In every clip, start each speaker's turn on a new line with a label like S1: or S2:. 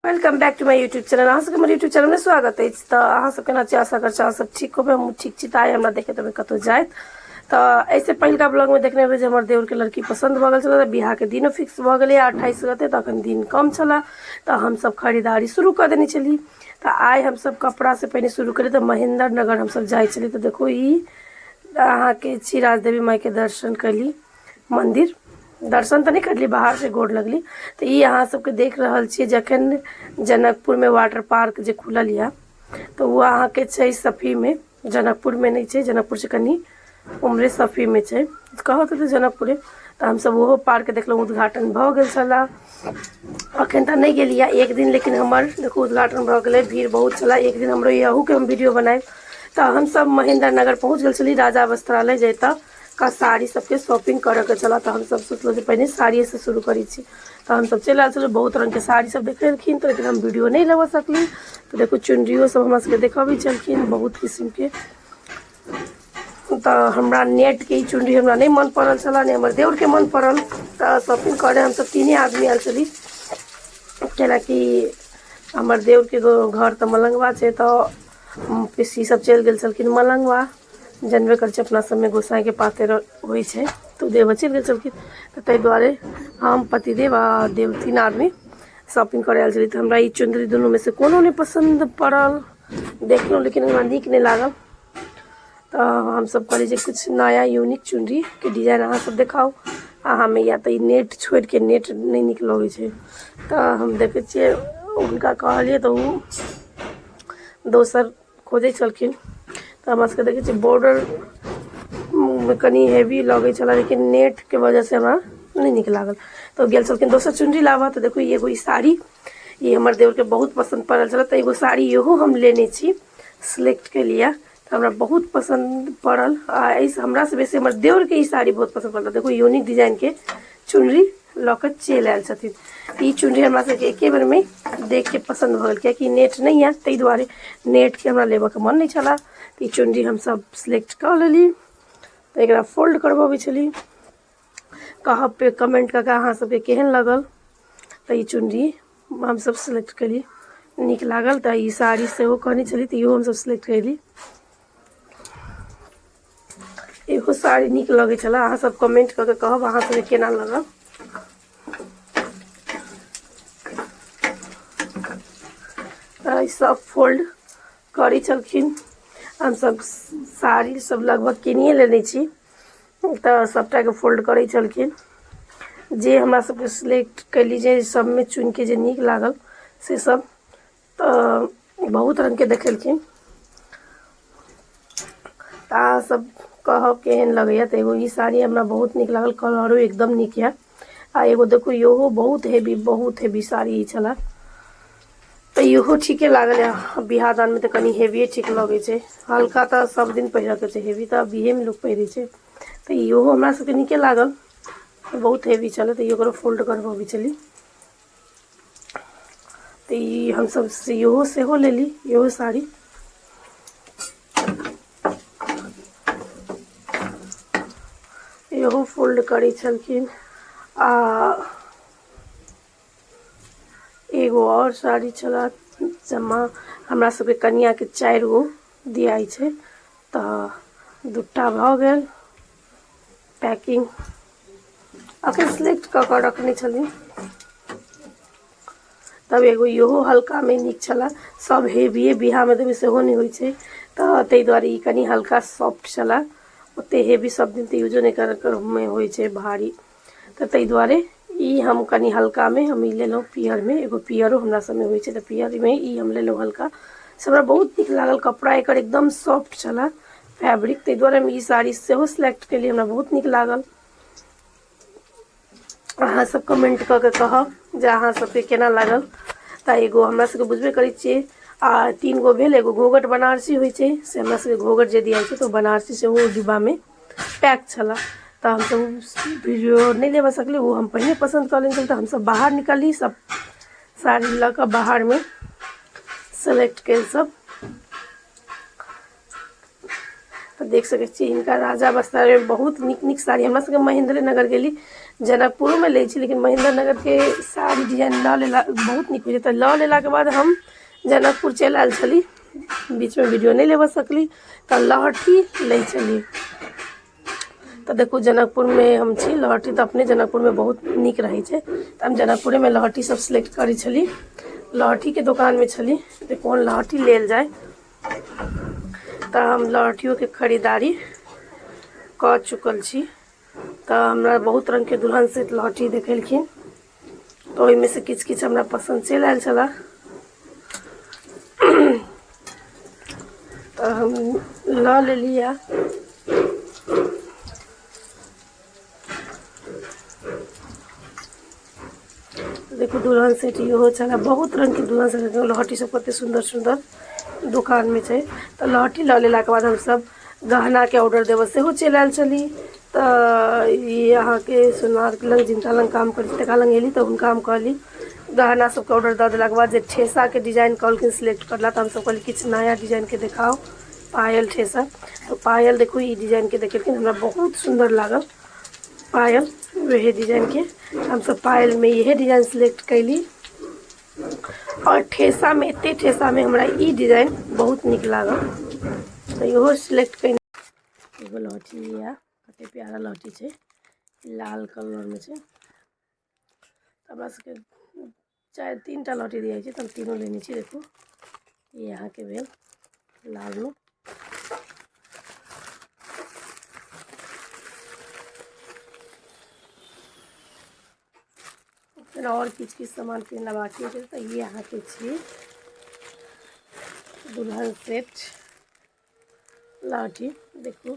S1: Welcome back to my YouTube channel. अहाँ सबके हमर यूट्यूब चैनलमे स्वागत अछि। तऽ अहाँ सब केना छी? आशा करै छी अहाँ सब ठीक होबै। हमहूँ ठीक छी। तऽ आइ हमरा देखैत होबै कतहु जाइत। तऽ एहिसँ पहिलका ब्लॉगमे देखने हेबै जे हमर देउरके लड़की पसन्द भऽ गेल छलै। तऽ बियाहके दिनो फिक्स भऽ गेलै 28 गते। तऽ अखन दिन कम छलै, तऽ हमसब खरीदारी शुरू कऽ देने छली। तऽ आइ हमसब कपड़ासँ पहिने शुरू केलियै। तऽ महेन्द्र नगर हमसब जाइ छली। तऽ देखू, ई अहाँके छी राजदेवी माइके दर्शन कयली। मन्दिर दर्शन तऽ नहि करली, बाहरसँ गोर लगली। तऽ ई अहाँ सबके देख रहल छियै, जखन जनकपुरमे वाटर पार्क जे खुलल यऽ, तऽ ओ अहाँके छै सफीमे, जनकपुरमे नहि छै। जनकपुरसँ कनि उम्हरे सफीमे छै, कहत तऽ जनकपुरे। तऽ हमसब ओहो पार्क देखलहुँ, उद्घाटन भऽ गेल छलए। अखन तऽ नहि गेलियै एक दिन, लेकिन हमर देखू उद्घाटन भऽ गेलै, भीड़ बहुत छलए। एक दिन हमरो इहोके हम वीडियो बनायब। तऽ हमसब महेन्द्र नगर पहुँच गेल छली, राजा वस्त्रालय, जतऽ का साड़ी सबके शॉपिंग करऽके छलए। तऽ हमसब सोचलहुँ जे पहिने साड़िएसँ शुरू करै छी। तऽ हमसब चलि आयल छलहुँ। बहुत रङ्गके साड़ी सब देखेलखिन तऽ, लेकिन हम वीडियो नहि लेबऽ सकली। तऽ देखू, चुनरियो सब हमरा सबके देखबै छलखिन बहुत किसिमके। तऽ हमरा नेटके ई चुनरी हमरा नहि मन पड़ल छलए, नहि हमर देउरके मन पड़ल। तऽ शॉपिंग करे हमसब तीने आदमी आयल छली, कैलाकि हमर देउरके घर तऽ मलंगवा छै। तऽ पीसी सब चलि गेल छलखिन मलंगवा। जानबे करै छै, अपना सबमे गोसाइके पातरि होइ छै, तऽ ओ देबऽ चलि गेल छलखिन। तऽ ताहि दुआरे हम, पतिदेव आ देव, तीन आदमी शॉपिंग करय आयल छलियै। तऽ हमरा ई चुन्दरी दुनूमे से कोनो नहि पसन्द पड़ल। देखलहुँ, लेकिन हमरा नीक नहि लागल। तऽ हमसब कहलियै जे किछु नया यूनिक चुनरीके डिजाइन अहाँ सब देखाउ अहाँमे, या तऽ ई नेट छोड़िके, नेट नहि नीक लगै छै। तऽ हम देखै छियै, हुनका कहलियै तऽ ओ दोसर खोजै छलखिन। तऽ हमरा सबके देखै छियै, बॉर्डर कनि हेवी लगै छलै, लेकिन नेटके वजहसँ हमरा नहि नीक लागल। तऽ गेल छलखिन दोसर चुनरी लाबऽ। तऽ देखू, एगो ई साड़ी, ई हमर देवरके बहुत पसन्द पड़ल छलै। तऽ एगो साड़ी इहो हम लेने छी, सिलेक्ट केलियै। तऽ हमरा बहुत पसन्द पड़ल आ एहिसँ हमरासँ बेसी हमर देवरके ई साड़ी बहुत पसन्द पड़ल। देखू, यूनिक डिजाइनके चुनरी लऽ कऽ चलि आयल छथिन। ई चुनरी हमरा सबके एके बेरमे देखके पसन्द भऽ गेल, कियाकि नेट नहि यऽ, ताहि दुआरे नेटके हमरा लेबऽके मन नहि छलए। तऽ ई चुनरी हमसब सिलेक्ट कऽ लेली। तऽ एकरा फोल्ड करबऽबै छली। कहब पे कमेंट कऽ कऽ अहाँ सबके केहन लगल। तऽ ई चुनरी हमसब सिलेक्ट केली, नीक लागल। तऽ ई साड़ी सेहो कहने छली, तऽ इहो हमसब सिलेक्ट केली। इहो साड़ी नीक लगै छलै। अहाँ सब कमेंट कऽ के कहब अहाँ सबके केना लगल। तऽ ई सब फोल्ड करै छलखिन। हमसब साड़ी सब लगभग किनिए लेने छी, तऽ सबटाके फोल्ड करै छलखिन। जे हमरा सबके सिलेक्ट कयली, जे सबमे चुनिके जे नीक लागल से सब। तऽ बहुत रङ्गके देखेलखिन। तऽ अहाँ सब कहब केहन लगैए। तऽ एगो ई साड़ी हमरा बहुत नीक लागल, कलरो एकदम नीक यऽ। आ एगो देखू, इहो बहुत हेवी साड़ी ई छलै। तऽ इहो ठीके लागल यऽ। बियाह दानमे तऽ कनि हेविए ठीक लगै छै, हल्का तऽ सब दिन पहिरऽके छै, हेवी तऽ बिहेमे लोक पहिरै छै। तऽ इहो हमरा सबके नीके लागल, बहुत हेवी छलै। तऽ ओकरो फोल्ड करबऽबै छली। तऽ ई हमसब से इहो सेहो लेली, इहो साड़ी। इहो फोल्ड करै छलखिन। आ एगो आओर साड़ी छलै जमा। हमरा सबके कनियाके 4 गो दियाइ छै, तऽ 2टा भऽ गेल पैकिंग। अखन सिलेक्ट कऽ कऽ रखने छली। तब एगो इहो हल्कामे नीक छलै। सब हेविए बियाहमे देबै सेहो नहि होइ छै, तऽ ताहि दुआरे ई कनि हल्का सॉफ्ट छलै। ओते हेवी सब दिन तऽ यूजो नहि करऽमे होइ छै भारी, तऽ ताहि दुआरे ई हम कनि हल्कामे हम ई लेलहुँ पियरमे। एगो पियरो हमरा सबमे होइ छै, तऽ पियरमे ई हम लेलहुँ हल्का से। हमरा बहुत नीक लागल। कपड़ा एकर एकदम सॉफ्ट छलै फैब्रिक, ताहि दुआरे हम ई साड़ी सेहो सिलेक्ट केलियै। हमरा बहुत नीक लागल। अहाँ सब कमेंट कऽ के कहब जे अहाँ सबके केना लागल। तऽ एगो हमरा सबके बुझबे करै छियै, आ 3 गो भेल। एगो घोघट बनारसी होइ छै, से हमरा सबके घोघट जे दियाइ छै, तऽ ओ बनारसी सेहो डिब्बामे पैक छलए। तऽ हमसब वीडियो नहि लेबऽ सकली, ओ हम पहिने पसन्द कऽ लेने छली। तऽ हमसब बाहर निकलली, सब साड़ी लऽ कऽ बाहरमे सेलेक्ट कयल सब। तऽ देख सकै छी हिनका राजा वस्त्रालयमे बहुत नीक नीक साड़ी। हमरा सबके महेंद्र नगर गेली, जनकपुरोमे लै छी, लेकिन महेंद्र नगरके साड़ी डिजाइन लऽ लेला बहुत नीक होइ छै। तऽ लऽ लेलाके बाद हम जनकपुर चलि आयल छली, बीचमे वीडियो नहि लेबऽ सकली। तऽ लहठी लै छली। तऽ देखू, जनकपुरमे हम छी। लहठी तऽ अपने जनकपुरमे बहुत नीक रहै छै, तऽ हम जनकपुरेमे लहठी सब सिलेक्ट करै छली। लहठीके दोकानमे छली जे कोन लहठी लेल जाय। तऽ हम लहठियोके खरीदारी कऽ चुकल छी। तऽ हमरा बहुत रङ्गके दुल्हन सेट लहठी देखेलखिन, तऽ ओहिमे से किछु किछु हमरा पसन्द चलि आयल छलए, तऽ हम लऽ लेली। यऽ देखू, दुल्हन सेट इहो छलै। बहुत रङ्गके दुल्हन सेट लहठी सब कते सुन्दर सुन्दर दोकानमे छै। तऽ लहठी लऽ लेलाके बाद हमसब गहनाके ऑर्डर देबऽ सेहो चलि आयल छली। तऽ ई अहाँके सोनार लग, जिनका लग काम करै छी तकरा लग एली, तऽ हुनका हम कहली गहना सबके ऑर्डर दऽ देलाके बाद जे ठेसाके डिजाइन कहलखिन सिलेक्ट करला। तऽ हमसब कहली किछु नया डिजाइनके देखाउ पायल, ठेसा। तऽ पायल देखू, ई डिजाइनके देखेलखिन, हमरा बहुत सुन्दर लागल पायल वएह डिजाइनके। हमसब पायलमे इहे डिजाइन सिलेक्ट कैली आओर ठेसामे, एते ठेसामे हमरा ई डिजाइन बहुत नीक लागल, तऽ इहो सिलेक्ट कैली। एगो लहठी यऽ, कते प्यारा लहठी छै, लाल कलरमे छै। हमरा सबके चारि तीन टा लहठी दियाइ छै, तऽ हम तीनू लेने छी। देखू, ई अहाँके भेल लालमे। फेर आओर किछु किछु सामान किनला बाकी छै। तऽ ई अहाँके छी दुल्हन सेट लहठी। देखू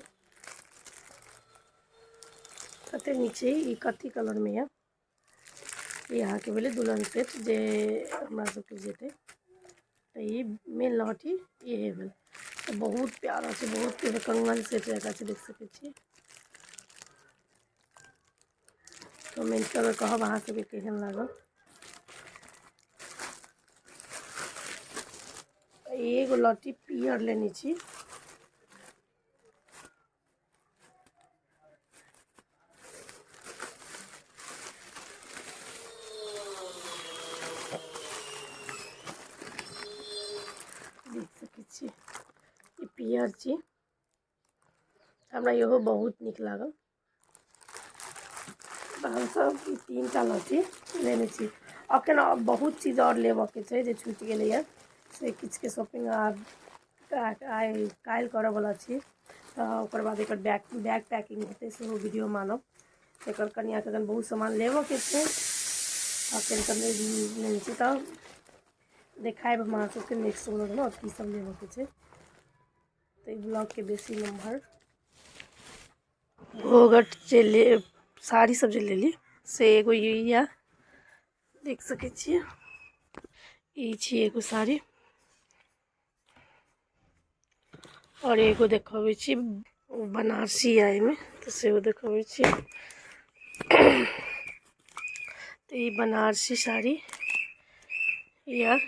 S1: कते नीक छै। ई कथी कलरमे यऽ? ई अहाँके भेलै दुल्हन सेट जे हमरा सबके जेतै। तऽ ई मेन लहठी इहे भेल। तऽ बहुत प्यारा छै, बहुत प्यारा कंगन सेट जकाँ छै, देख सकै छी। कमेंट कऽ कहब अहाँ सबके केहन लागल। एगो लहठी पियर लेने छी। देख सकै छी, ई पियर छी, हमरा इहो बहुत नीक लागल। तऽ हमसब ई तीन टा लहठी लेने छी। अखन बहुत चीज आओर लेबऽके छै जे छुटि गेलैए, से किछुके शॉपिंग आब आइ काल्हि करऽवला छी। तऽ ओकर बाद एकर बैग बैग पैकिंग हेतै, सेहो वीडियो मानब। एकर कनिआँके एखन बहुत सामान लेबऽके छै, अखन तऽ नहि लेने छी। तऽ देखायब हम अहाँ सबके नेक्स्ट ब्लॉगमे आओर की सब लेबऽके छै। तऽ ई ब्लॉगके बेसी नम्हर घोघट जे ले, साड़ी सब जे लेली से एगो ई यऽ, देख सकै छियै। ई छी एगो साड़ी आओर एगो देखबै छी, ओ बनारसी यऽ एहिमे, तऽ सेहो देखबै छी। तऽ ई बनारसी साड़ी यऽ।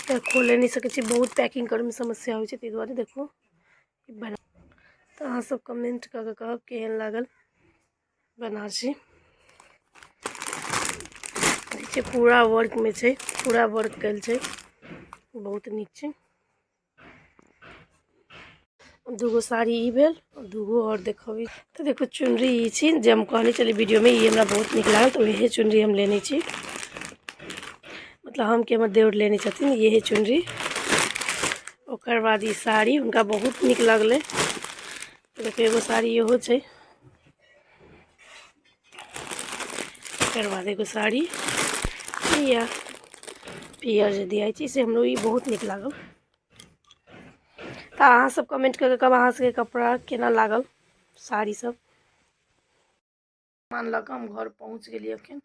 S1: तऽ खोले नहि सकै छी, बहुत पैकिंग करैमे समस्या होइ छै, ताहि दुआरे। देखू ई बना। तऽ अहाँ सब कमेंट कऽ के कहब केहन लागल बनारसी छै। पूरा वर्कमे छै, पूरा वर्क कयल छै, बहुत नीक छै। दूगो साड़ी ई भेल, दूगो आओर देखबै। तऽ देखू, चुनरी ई छी जे हम कहने छली वीडियोमे, ई हमरा बहुत नीक लागल, तऽ उएह चुनरी हम लेने छी। मतलब हम कि हमर देवर लेने छथिन इहे चुनरी। ओकर बाद ई साड़ी हुनका बहुत नीक लगलै। देखियौ, एगो साड़ी इहो छै। ओकर बाद एगो साड़ी पियर पियर जे दियाइ छै, से हमरो ई बहुत नीक लागल। तऽ अहाँ सब कमेंट कऽ के कहब अहाँ सबके कपड़ा केना लागल, साड़ी सब। सामान लऽ कऽ हम घर पहुँच गेलियै अखन।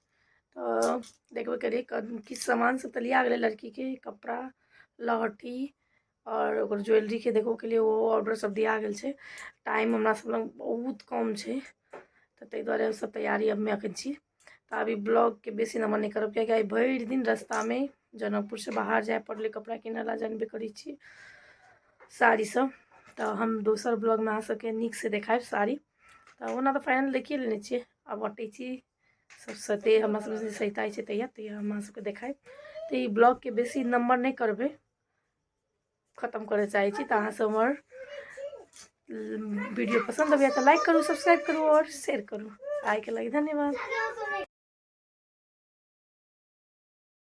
S1: तऽ देखबे करियै, किछु सामान सब तऽ लिया गेलै, लड़कीके कपड़ा, लहठी आओर ओकर ज्वेलरीके देखबो केलियै, ओ ऑर्डर सब दिया गेल छै। टाइम हमरा सब लग बहुत कम छै, तऽ ताहि दुआरे सब तैयारी अबमे अखन छी। तऽ अभी ब्लॉगके बेसी नम्बर नहि करब, कियाकि आइ भरि दिन रस्तामे जनकपुरसँ बाहर जाय पड़लै कपड़ा किनऽ ला, जानबे करै छी, साड़ी सब। तऽ हम दोसर ब्लॉगमे अहाँ सबके नीकसँ देखायब साड़ी। तऽ ओना तऽ फाइनल देखिए लेने छियै, आब अटै छी सब सते हमरा सबके सहिताइ छै तहिया तहिया हम अहाँ सबके देखायब। तऽ ई ब्लॉगके बेसी नम्बर नहि करबै, खतम करय चाहै छी। तऽ अहाँ सब हमर वीडियो पसंद अबैया तऽ लाइक करू, सब्सक्राइब करू और शेयर करू। आइके लागि धन्यवाद।